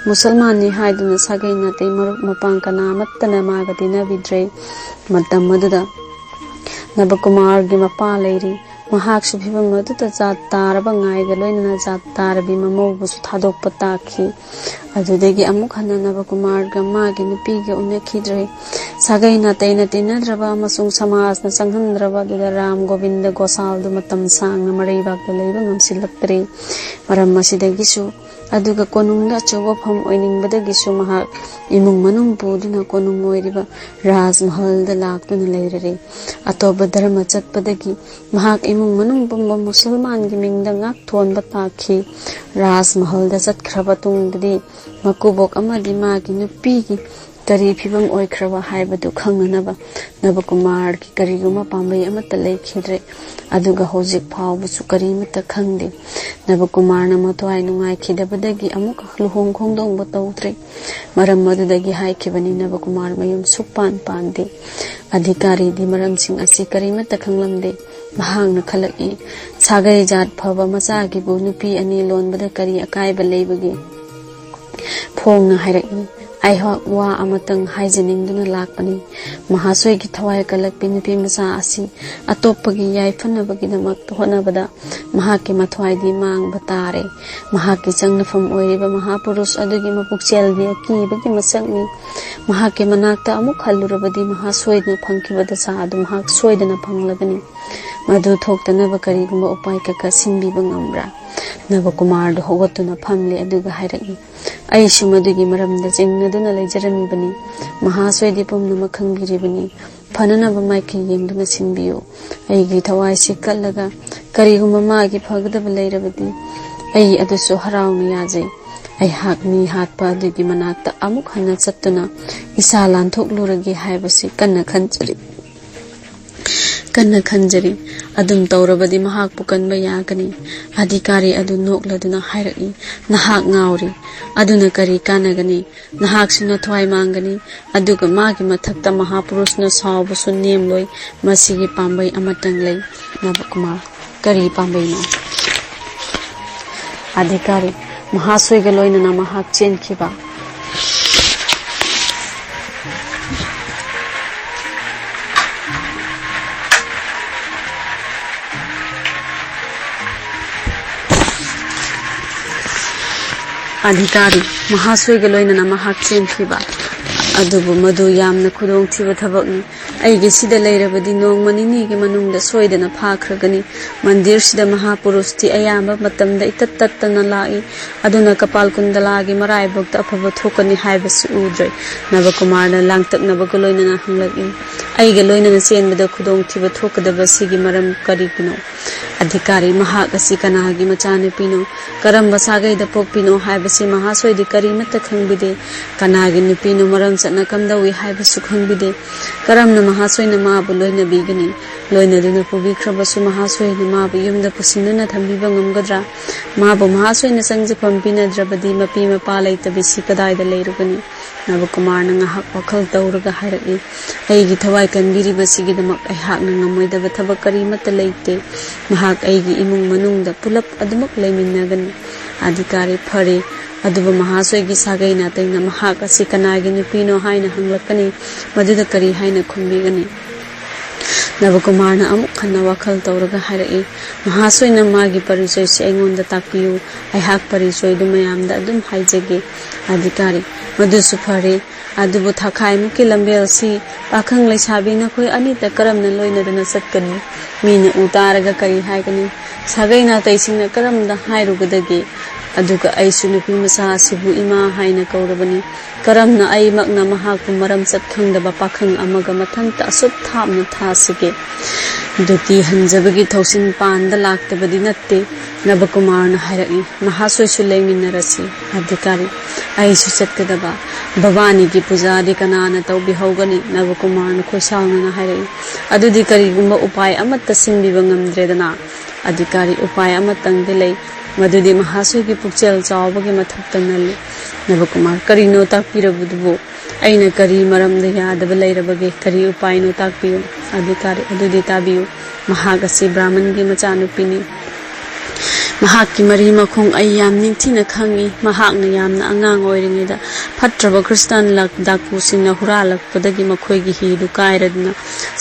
ꯃꯨꯁꯜꯃꯥꯟꯅꯤ ꯍꯥꯏꯗꯨꯅ ꯁꯥꯒꯩ ꯅꯥꯇꯩ ꯃꯔꯨꯞ ꯃꯄꯥꯡ ꯀꯅꯥꯃꯠꯇꯅ ꯃꯥꯒ ꯇꯤꯟꯅꯕꯤꯗ꯭ꯔꯦ꯫ ꯃꯇꯝ ꯑꯗꯨꯗ ꯅꯕꯀꯨꯃꯥꯔꯒꯤ ꯃꯄꯥ ꯂꯩꯔꯤ꯫ ꯃꯍꯥꯛꯁꯨ ꯐꯤꯕꯝ ꯑꯗꯨꯗ ꯖꯥꯠ ꯇꯥꯔꯕ ꯉꯥꯏꯒ ꯂꯣꯏꯅꯅ ꯖꯥꯠ ꯇꯥꯔꯕꯤ ꯃꯃꯧꯕꯨꯁꯨ ꯊꯥꯗꯣꯛꯄ ꯇꯥꯈꯤ꯫ ꯑꯗꯨꯗꯒꯤ ꯑꯃꯨꯛ ꯍꯟꯅ ꯅꯕꯀꯨꯃꯥꯔꯒ ꯃꯥꯒꯤ ꯅꯨꯄꯤꯒ ꯎꯅꯈꯤꯗ꯭ꯔꯦ꯫ ꯁꯥꯒꯩ ꯅꯥꯇꯩꯅ ꯇꯤꯟꯅꯗ꯭ꯔꯕ ꯑꯃꯁꯨꯡ ꯁꯃꯥꯖꯅ ꯆꯪꯍꯟꯗ꯭ꯔꯕ ꯑꯗꯨꯗ ꯔꯥꯝ ꯒꯣꯕꯤꯟꯗ ꯒꯣꯁꯥꯜꯗꯨ ꯃꯇꯝ ꯁꯥꯡꯅ ꯃꯔꯩꯕꯥꯛꯇ ꯂꯩꯕ ꯉꯝꯁꯤꯜꯂꯛꯇ꯭ꯔꯦ꯫ ꯃꯔꯝ ꯑꯁꯤꯗꯒꯤꯁꯨ, ꯑꯗꯨꯒ ꯀꯣꯅꯨꯡꯗ ꯑꯆꯧꯕ ꯐꯝ ꯑꯣꯏꯅꯤꯡꯕꯗꯒꯤꯁꯨ ꯃꯍꯥꯛ ꯏꯃꯨꯡ ꯃꯅꯨꯡ ꯄꯨꯗꯨꯅ ꯀꯣꯅꯨꯡ ꯑꯣꯏꯔꯤꯕ ꯔꯥꯖ ꯃꯍꯜꯗ ꯂꯥꯛꯇꯨꯅ ꯂꯩꯔꯔꯦ꯫ ꯑꯇꯣꯞꯄ ꯙꯔꯃ ꯆꯠꯄꯗꯒꯤ ꯃꯍꯥꯛ ꯏꯃꯨꯡ ꯃꯅꯨꯡ ꯄꯨꯝꯕ ꯃꯨꯁꯜꯃꯥꯟꯒꯤ ꯃꯤꯡꯗ ꯉꯥꯛ ꯊꯣꯟꯕ ꯇꯥꯈꯤ꯫ ꯔꯥꯖ ꯃꯍꯜꯗ ꯆꯠꯈ꯭ꯔꯕ ꯇꯨꯡꯗꯗꯤ ꯃꯀꯨꯕꯣꯛ ꯑꯃꯗꯤ ꯃꯥꯒꯤ ꯅꯨꯄꯤꯒꯤ ꯀꯔꯤ ꯐꯤꯕꯝ ꯑꯣꯏꯈ꯭ꯔꯕ ꯍꯥꯏꯕꯗꯨ ꯈꯪꯅꯅꯕ ꯅꯕꯀꯨꯃꯥꯔꯒꯤ ꯀꯔꯤꯒꯨꯝꯕ ꯄꯥꯝꯕꯩ ꯑꯃꯠꯇ ꯂꯩꯈꯤꯗ꯭ꯔꯦ꯫ ꯑꯗꯨꯒ ꯍꯧꯖꯤꯛ ꯐꯥꯎꯕꯁꯨ ꯀꯔꯤꯃꯠꯇ ꯈꯪꯗꯦ꯫ ꯅꯕꯀꯨꯃꯥꯔꯅ ꯃꯊ꯭ꯋꯥꯏ ꯅꯨꯡꯉꯥꯏꯈꯤꯗꯕꯗꯒꯤ ꯑꯃꯨꯛ ꯂꯨꯍꯣꯡ ꯈꯣꯡꯗꯣꯡꯕ ꯇꯧꯗ꯭ꯔꯦ꯫ ꯃꯔꯝ ꯑꯗꯨꯗꯒꯤ ꯍꯥꯏꯈꯤꯕꯅꯤ, ꯅꯕꯀꯨꯃꯥꯔ ꯃꯌꯨꯝ ꯁꯨꯛꯄꯥꯟ ꯄꯥꯟꯗꯦ꯫ ꯑꯙꯤꯀꯥꯔꯤꯗꯤ ꯃꯔꯝꯁꯤꯡ ꯑꯁꯤ ꯀꯔꯤꯃꯠꯇ ꯈꯪꯂꯝꯗꯦ꯫ ꯃꯍꯥꯛꯅ ꯈꯜꯂꯛꯏ, ꯁꯥꯒꯩ ꯖꯥꯠ ꯐꯕ ꯃꯆꯥꯒꯤꯕꯨ ꯅꯨꯄꯤ ꯑꯅꯤ ꯂꯣꯟꯕꯗ ꯀꯔꯤ ꯑꯀꯥꯏꯕ ꯂꯩꯕꯒꯦ? ꯐꯣꯡꯅ ꯍꯥꯏꯔꯛꯏ, ꯑꯩꯍꯥꯛ ꯋꯥ ꯑꯃꯇꯪ ꯍꯥꯏꯖꯅꯤꯡꯗꯨꯅ ꯂꯥꯛꯄꯅꯤ꯫ ꯃꯍꯥꯁꯣꯏꯒꯤ ꯊꯋꯥꯏ ꯀꯜꯂꯛꯄꯤ ꯅꯨꯄꯤ ꯃꯆꯥ ꯑꯁꯤ ꯑꯇꯣꯞꯄꯒꯤ ꯌꯥꯏꯐꯅꯕꯒꯤꯗꯃꯛ ꯍꯣꯠꯅꯕꯗ ꯃꯍꯥꯛꯀꯤ ꯃꯊ꯭ꯋꯥꯏꯗꯤ ꯃꯥꯡꯕ ꯇꯥꯔꯦ꯫ ꯃꯍꯥꯛꯀꯤ ꯆꯪꯅꯐꯝ ꯑꯣꯏꯔꯤꯕ ꯃꯍꯥꯄꯨꯔꯨꯁ ꯑꯗꯨꯒꯤ ꯃꯄꯨꯛꯆꯦꯜꯗꯤ ꯑꯀꯤꯕꯒꯤ ꯃꯁꯛꯅꯤ꯫ ꯃꯍꯥꯛꯀꯤ ꯃꯅꯥꯛꯇ ꯑꯃꯨꯛ ꯍꯜꯂꯨꯔꯕꯗꯤ ꯃꯍꯥ ꯁꯣꯏꯗꯅ ꯐꯪꯈꯤꯕ ꯗꯁꯥ ꯑꯗꯨ ꯃꯍꯥꯛ ꯁꯣꯏꯗꯅ ꯐꯪꯂꯒꯅꯤ꯫ ꯃꯗꯨ ꯊꯣꯛꯇꯅꯕ ꯀꯔꯤꯒꯨꯝꯕ ꯎꯄꯥꯏ ꯀꯀꯥ ꯁꯤꯟꯕꯤꯕ ꯉꯝꯕ꯭ꯔꯥ? ꯅꯕꯀꯨꯃꯥꯔꯗꯨ ꯍꯧꯒꯠꯇꯨꯅ ꯐꯝꯂꯦ, ꯑꯗꯨꯒ ꯍꯥꯏꯔꯛꯏ, ꯑꯩꯁꯨ ꯃꯗꯨꯒꯤ ꯃꯔꯝꯗ ꯆꯤꯡꯅꯗꯨꯅ ꯂꯩꯖꯔꯝꯃꯤꯕꯅꯤ꯫ ꯃꯍꯥꯁꯣꯏꯗꯤ ꯄꯨꯝꯅꯃꯛ ꯈꯪꯕꯤꯔꯤꯕꯅꯤ꯫ ꯐꯅꯅꯕ ꯃꯥꯏꯀꯩ ꯌꯦꯡꯗꯨꯅ ꯁꯤꯟꯕꯤꯌꯨ꯫ ꯑꯩꯒꯤ ꯊꯋꯥꯏꯁꯤ ꯀꯠꯂꯒ ꯀꯔꯤꯒꯨꯝꯕ ꯃꯥꯒꯤ ꯐꯒꯗꯕ ꯂꯩꯔꯕꯗꯤ ꯑꯩ ꯑꯗꯨꯁꯨ ꯍꯔꯥꯎꯅ ꯌꯥꯖꯩ꯫ ꯑꯩꯍꯥꯛ ꯃꯤ ꯍꯥꯠꯄ ꯑꯗꯨꯒꯤ ꯃꯅꯥꯛꯇ ꯑꯃꯨꯛ ꯍꯟꯅ ꯆꯠꯇꯨꯅ ꯏꯁꯥ ꯂꯥꯟꯊꯣꯛꯂꯨꯔꯒꯦ ꯍꯥꯏꯕꯁꯤ ꯀꯟꯅ ꯈꯟꯖꯔꯤ꯫ ꯀꯟꯅ ꯈꯟꯖꯔꯤ꯫ ꯑꯗꯨꯝ ꯇꯧꯔꯕꯗꯤ ꯃꯍꯥꯛꯄꯨ ꯀꯟꯕ ꯌꯥꯒꯅꯤ꯫ ꯑꯙꯤꯀꯥꯔꯤ ꯑꯗꯨ ꯅꯣꯛꯂꯗꯨꯅ ꯍꯥꯏꯔꯛꯏ, ꯅꯍꯥꯛ ꯉꯥꯎꯔꯤ꯫ ꯑꯗꯨꯅ ꯀꯔꯤ ꯀꯥꯟꯅꯒꯅꯤ? ꯅꯍꯥꯛꯁꯨ ꯅꯊ꯭ꯋꯥꯏ ꯃꯥꯡꯒꯅꯤ꯫ ꯑꯗꯨꯒ ꯃꯥꯒꯤ ꯃꯊꯛꯇ ꯃꯍꯥꯄꯨꯔꯨꯁꯅ ꯁꯥꯎꯕꯁꯨ ꯅꯦꯝꯂꯣꯏ꯫ ꯃꯁꯤꯒꯤ ꯄꯥꯝꯕꯩ ꯑꯃꯇꯪ ꯂꯩ꯫ ꯅꯕꯀꯨꯃꯥꯔ, ꯀꯔꯤ ꯄꯥꯝꯕꯩꯅꯣ? ꯑꯙꯤꯀꯥꯔꯤ, ꯃꯍꯥꯁꯣꯏꯒ ꯂꯣꯏꯅꯅ ꯃꯍꯥꯛ ꯆꯦꯟꯈꯤꯕ꯫ ꯑꯙꯤꯀꯥꯔꯤ, ꯃꯍꯥꯁꯣꯏꯒ ꯂꯣꯏꯅꯅ ꯃꯍꯥꯛ ꯆꯦꯟꯈꯤꯕ꯫ ꯑꯗꯨꯕꯨ ꯃꯗꯨ ꯌꯥꯝꯅ ꯈꯨꯗꯣꯡꯊꯤꯕ ꯊꯕꯛꯅꯤ꯫ ꯑꯩꯒꯤ ꯁꯤꯗ ꯂꯩꯔꯕꯗꯤ ꯅꯣꯡꯃ ꯅꯤꯅꯤꯒꯤ ꯃꯅꯨꯡꯗ ꯁꯣꯏꯗꯅ ꯐꯥꯈ꯭ꯔꯒꯅꯤ꯫ ꯃꯟꯗꯤꯔꯁꯤꯗ ꯃꯍꯥꯄꯨꯔꯨꯁꯇꯤ ꯑꯌꯥꯝꯕ ꯃꯇꯝꯗ ꯏꯇꯠ ꯇꯠꯇꯅ ꯂꯥꯛꯏ꯫ ꯑꯗꯨꯅ ꯀꯄꯥꯜ ꯀꯨꯟꯗꯂꯥꯒꯤ ꯃꯔꯥꯏꯕꯛꯇ ꯑꯐꯕ ꯊꯣꯛꯀꯅꯤ ꯍꯥꯏꯕꯁꯤ ꯎꯗ꯭ꯔꯦ꯫ ꯅꯕꯀꯨꯃꯥꯔꯅ ꯂꯥꯡꯇꯛꯅꯕꯒ ꯂꯣꯏꯅꯅ ꯍꯪꯂꯛꯏ, ꯑꯩꯒ ꯂꯣꯏꯅꯅ ꯆꯦꯟꯕꯗ ꯈꯨꯗꯣꯡꯊꯤꯕ ꯊꯣꯛꯀꯗꯕ ꯁꯤꯒꯤ ꯃꯔꯝ ꯀꯔꯤꯒꯤꯅꯣ? ꯑꯙꯤꯀꯥꯔꯤ, ꯃꯍꯥꯛ ꯑꯁꯤ ꯀꯅꯥꯒꯤ ꯃꯆꯥꯅꯨꯄꯤꯅꯣ, ꯀꯔꯝꯕ ꯁꯥꯒꯩꯗ ꯄꯣꯛꯄꯤꯅꯣ ꯍꯥꯏꯕꯁꯤ ꯃꯍꯥꯁꯣꯏꯗꯤ ꯀꯔꯤꯃꯠꯇ ꯈꯪꯕꯤꯗꯦ꯫ ꯀꯅꯥꯒꯤ ꯅꯨꯄꯤꯅꯣ, ꯃꯔꯝ ꯆꯠꯅ ꯀꯝꯗꯧꯏ ꯍꯥꯏꯕꯁꯨ ꯈꯪꯕꯤꯗꯦ꯫ ꯀꯔꯝꯅ ꯃꯍꯥꯁꯣꯏꯅ ꯃꯥꯕꯨ ꯂꯣꯏꯅꯕꯤꯒꯅꯤ? ꯂꯣꯏꯅꯗꯨꯅ ꯄꯨꯕꯤꯈ꯭ꯔꯕꯁꯨ ꯃꯍꯥꯁꯣꯏꯅ ꯃꯥꯕꯨ ꯌꯨꯝꯗ ꯄꯨꯁꯤꯟꯗꯨꯅ ꯊꯝꯕꯤꯕ ꯉꯝꯒꯗ꯭ꯔꯥ? ꯃꯥꯕꯨ ꯃꯍꯥꯁꯣꯏꯅ ꯆꯪꯖꯐꯝ ꯄꯤꯅꯗ꯭ꯔꯕꯗꯤ ꯃꯄꯤ ꯃꯄꯥ ꯂꯩꯇꯕꯤꯁꯤ ꯀꯗꯥꯏꯗ ꯂꯩꯔꯨꯒꯅꯤ? ꯅꯕꯀꯨꯃꯥꯔꯅ ꯉꯥꯏꯍꯥꯛ ꯋꯥꯈꯜ ꯇꯧꯔꯒ ꯍꯥꯏꯔꯛꯏ, ꯑꯩꯒꯤ ꯊꯋꯥꯏ ꯀꯟꯕꯤꯔꯤꯕꯁꯤꯒꯤꯗꯃꯛ ꯑꯩꯍꯥꯛꯅ ꯉꯝꯃꯣꯏꯗꯕ ꯊꯕꯛ ꯀꯔꯤꯃꯠꯇ ꯂꯩꯇꯦ꯫ ꯃꯍꯥꯛ ꯑꯩꯒꯤ ꯏꯃꯨꯡ ꯃꯅꯨꯡꯗ ꯄꯨꯂꯞ ꯑꯗꯨꯃꯛ ꯂꯩꯃꯤꯟꯅꯒꯅꯤ꯫ ꯑꯙꯤꯀꯥꯔꯤ, ꯐꯔꯦ, ꯑꯗꯨꯕꯨ ꯃꯍꯥꯁꯣꯏꯒꯤ ꯁꯥꯒꯩ ꯅꯥꯇꯩꯅ ꯃꯍꯥꯛ ꯑꯁꯤ ꯀꯅꯥꯒꯤ ꯅꯨꯄꯤꯅꯣ ꯍꯥꯏꯅ ꯍꯪꯂꯛꯀꯅꯤ꯫ ꯃꯗꯨꯗ ꯀꯔꯤ ꯍꯥꯏꯅ ꯈꯨꯝꯕꯤꯒꯅꯤ? ꯅꯕꯀꯨꯃꯥꯔꯅ ꯑꯃꯨꯛ ꯍꯟꯅ ꯋꯥꯈꯜ ꯇꯧꯔꯒ ꯍꯥꯏꯔꯛꯏ, ꯃꯍꯥꯁꯣꯏꯅ ꯃꯥꯒꯤ ꯄꯔꯤꯆꯣꯏꯁꯤ ꯑꯩꯉꯣꯟꯗ ꯇꯥꯛꯄꯤꯌꯨ꯫ ꯑꯩꯍꯥꯛ ꯄꯔꯤꯆꯣꯏꯗꯨ ꯃꯌꯥꯝꯗ ꯑꯗꯨꯝ ꯍꯥꯏꯖꯒꯦ꯫ ꯑꯙꯤꯀꯥꯔꯤ, ꯃꯗꯨꯁꯨ ꯐꯔꯦ꯫ ꯑꯗꯨꯕꯨ ꯊꯥꯈꯥꯏꯃꯨꯛꯀꯤ ꯂꯝꯕꯦꯜꯁꯤ ꯄꯥꯈꯪ ꯂꯩꯁꯥꯕꯤ ꯅꯈꯣꯏ ꯑꯅꯤꯇ ꯀꯔꯝꯅ ꯂꯣꯏꯅꯗꯨꯅ ꯆꯠꯀꯅꯤ? ꯃꯤꯅ ꯎ ꯇꯥꯔꯒ ꯀꯔꯤ ꯍꯥꯏꯒꯅꯤ? ꯁꯥꯒꯩ ꯅꯥꯇꯩꯁꯤꯡꯅ ꯀꯔꯝꯅ ꯍꯥꯏꯔꯨꯒꯗꯒꯦ? ꯑꯗꯨꯒ ꯑꯩꯁꯨ ꯅꯨꯄꯤ ꯃꯆꯥ ꯑꯁꯤꯕꯨ ꯏꯃꯥ ꯍꯥꯏꯅ ꯀꯧꯔꯕꯅꯤ꯫ ꯀꯔꯝꯅ ꯑꯩꯃꯛꯅ ꯃꯍꯥꯛꯄꯨ ꯃꯔꯝ ꯆꯠ ꯈꯪꯗꯕ ꯄꯥꯈꯪ ꯑꯃꯒ ꯃꯊꯟꯇ ꯑꯁꯨꯛ ꯊꯥꯞꯅ ꯊꯥꯁꯤꯒꯦ? ꯗ꯭ꯌꯨꯇꯤ ꯍꯟꯖꯕꯒꯤ ꯊꯧꯁꯤꯟ ꯄꯥꯟꯗ ꯂꯥꯛꯇꯕꯗꯤ ꯅꯠꯇꯦ꯫ ꯅꯕꯀꯨꯃꯥꯔꯅ ꯍꯥꯏꯔꯛꯏ, ꯃꯍꯥꯁꯣꯏꯁꯨ ꯂꯩꯃꯤꯟꯅꯔꯁꯤ꯫ ꯑꯗꯤꯀꯥꯔꯤ, ꯑꯩꯁꯨ ꯆꯠꯀꯗꯕ꯫ ꯚꯕꯥꯅꯤꯒꯤ ꯄꯨꯖꯥꯗꯤ ꯀꯅꯥꯅ ꯇꯧꯕꯤꯍꯧꯒꯅꯤ? ꯅꯕꯀꯨꯃꯥꯔꯅ ꯈꯣꯏꯁꯥꯎꯅꯅ ꯍꯥꯏꯔꯛꯏ꯫ ꯑꯗꯨꯗꯤ ꯀꯔꯤꯒꯨꯝꯕ ꯎꯄꯥꯏ ꯑꯃꯠꯇ ꯁꯤꯟꯕꯤꯕ ꯉꯝꯗ꯭ꯔꯦꯗꯅ? ꯑꯗꯤꯀꯥꯔꯤ, ꯎꯄꯥꯏ ꯑꯃꯇꯪꯗꯤ ꯂꯩ꯫ ꯃꯗꯨꯗꯤ ꯃꯍꯥꯁꯣꯏꯒꯤ ꯄꯨꯛꯆꯦꯜ ꯆꯥꯎꯕꯒꯤ ꯃꯊꯛꯇ ꯅꯜꯂꯤ꯫ ꯅꯕꯀꯨꯃꯥꯔ, ꯀꯔꯤꯅꯣ ꯇꯥꯛꯄꯤꯔꯕꯗꯨꯕꯨ? ꯑꯩꯅ ꯀꯔꯤ ꯃꯔꯝꯗ ꯌꯥꯗꯕ ꯂꯩꯔꯕꯒꯦ? ꯀꯔꯤ ꯎꯄꯥꯏꯅꯣ ꯇꯥꯛꯄꯤꯌꯨ꯫ ꯑꯗꯤꯀꯥꯔꯤ, ꯑꯗꯨꯗꯤ ꯇꯥꯕꯤꯌꯨ꯫ ꯃꯍꯥꯛ ꯑꯁꯤ ꯕ꯭ꯔꯥꯍꯃꯟꯒꯤ ꯃꯆꯥꯅꯨꯄꯤꯅꯤ꯫ ꯃꯍꯥꯛꯀꯤ ꯃꯔꯤ ꯃꯈꯣꯡ ꯑꯩ ꯌꯥꯝ ꯅꯤꯡꯊꯤꯅ ꯈꯪꯏ꯫ ꯃꯍꯥꯛꯅ ꯌꯥꯝꯅ ꯑꯉꯥꯡ ꯑꯣꯏꯔꯤꯉꯩꯗ ꯐꯠꯇ꯭ꯔꯕ ꯈ꯭ꯔꯤꯁꯇꯥꯟ ꯂꯥꯛ-, ꯗꯥꯀꯨꯁꯤꯡꯅ ꯍꯨꯔꯥꯜꯂꯛꯄꯗꯒꯤ ꯃꯈꯣꯏꯒꯤ ꯍꯤꯗꯨ ꯀꯥꯏꯔꯗꯨꯅ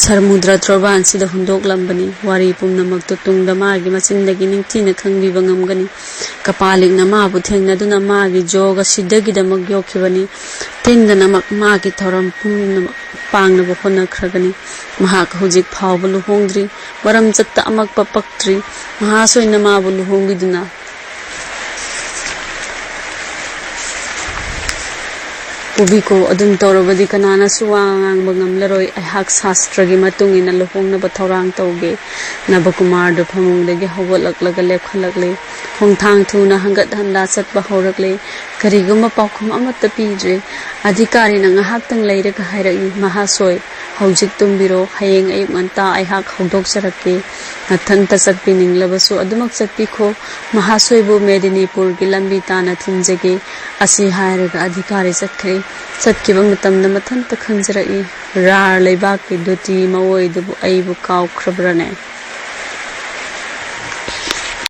ꯁꯃꯨꯗ꯭ꯔ ꯇꯣꯔꯕꯥꯟꯁꯤꯗ ꯍꯨꯟꯗꯣꯛꯂꯝꯕꯅꯤ꯫ ꯋꯥꯔꯤ ꯄꯨꯝꯅꯃꯛꯇꯨ ꯇꯨꯡꯗ ꯃꯥꯒꯤ ꯃꯆꯤꯟꯗꯒꯤ ꯅꯤꯡꯊꯤꯅ ꯈꯪꯕꯤꯕ ꯉꯝꯒꯅꯤ꯫ ꯀꯄꯥꯂꯤꯛꯅ ꯃꯥꯕꯨ ꯊꯦꯡꯅꯗꯨꯅ ꯃꯥꯒꯤ ꯖꯣꯒ ꯁꯤꯗꯒꯤꯗꯃꯛ ꯌꯣꯛꯈꯤꯕꯅꯤ꯫ ꯇꯤꯟꯗꯅꯃꯛ ꯃꯥꯒꯤ ꯊꯧꯔꯝ ꯄꯨꯝꯅꯃꯛ ꯄꯥꯡꯅꯕ ꯍꯣꯠꯅꯈ꯭ꯔꯒꯅꯤ꯫ ꯃꯍꯥꯛ ꯍꯧꯖꯤꯛ ꯐꯥꯎꯕ ꯂꯨꯍꯣꯡꯗ꯭ꯔꯤ꯫ ꯃꯔꯝ ꯆꯠꯇ ꯑꯃꯛꯄ ꯄꯛꯇ꯭ꯔꯤ꯫ ꯃꯍꯥꯁꯣꯏꯅ ꯃꯥꯕꯨ ꯂꯨꯍꯣꯡꯕꯤꯗꯨꯅ ꯄꯨꯕꯤꯈꯣ꯫ ꯑꯗꯨꯝ ꯇꯧꯔꯕꯗꯤ ꯀꯅꯥꯅꯁꯨ ꯋꯥ ꯉꯥꯡꯕ ꯉꯝꯂꯔꯣꯏ꯫ ꯑꯩꯍꯥꯛ ꯁꯥꯁꯇ꯭ꯔꯒꯤ ꯃꯇꯨꯡ ꯏꯟꯅ ꯂꯨꯍꯣꯡꯅꯕ ꯊꯧꯔꯥꯡ ꯇꯧꯒꯦ꯫ ꯅꯕꯀꯨꯃꯥꯔꯗꯨ ꯐꯃꯨꯡꯗꯒꯤ ꯍꯧꯒꯠꯂꯛꯂꯒ ꯂꯦꯞꯈꯠꯂꯛꯂꯦ꯫ ꯈꯣꯡꯊꯥꯡ ꯊꯨꯅ ꯍꯪꯒꯠ ꯍꯟꯗꯥ ꯆꯠꯄ ꯍꯧꯔꯛꯂꯦ꯫ ꯀꯔꯤꯒꯨꯝꯕ ꯄꯥꯎꯈꯨꯝ ꯑꯃꯠꯇ ꯄꯤꯗ꯭ꯔꯦ꯫ ꯑꯙꯤꯀꯥꯔꯤꯅ ꯉꯥꯏꯍꯥꯛꯇꯪ ꯂꯩꯔꯒ ꯍꯥꯏꯔꯛꯏ, ꯃꯍꯥꯁꯣꯏ, ꯍꯧꯖꯤꯛ ꯇꯨꯝꯕꯤꯔꯣ꯫ ꯍꯌꯦꯡ ꯑꯌꯨꯛ ꯉꯟꯇꯥ ꯑꯩꯍꯥꯛ ꯍꯧꯗꯣꯛꯆꯔꯛꯀꯦ꯫ ꯅꯊꯟꯇ ꯆꯠꯄꯤꯅꯤꯡꯂꯕꯁꯨ ꯑꯗꯨꯃꯛ ꯆꯠꯄꯤꯈꯣ꯫ ꯃꯍꯥꯁꯣꯏꯕꯨ ꯃꯦꯗꯤꯅꯤꯄꯨꯔꯒꯤ ꯂꯝꯕꯤ ꯇꯥꯅ ꯊꯤꯟꯖꯒꯦ꯫ ꯑꯁꯤ ꯍꯥꯏꯔꯒ ꯑꯙꯤꯀꯥꯔꯤ ꯆꯠꯈ꯭ꯔꯦ꯫ ꯆꯠꯈꯤꯕ ꯃꯇꯝꯗ ꯃꯊꯟꯇ ꯈꯟꯖꯔꯛꯏ, ꯔꯥꯔ ꯂꯩꯕꯥꯛꯀꯤ ꯗ꯭ꯌꯨꯇꯤ ꯃꯑꯣꯏꯗꯨꯕꯨ ꯑꯩꯕꯨ ꯀꯥꯎꯈ꯭ꯔꯕ꯭ꯔꯅꯦ?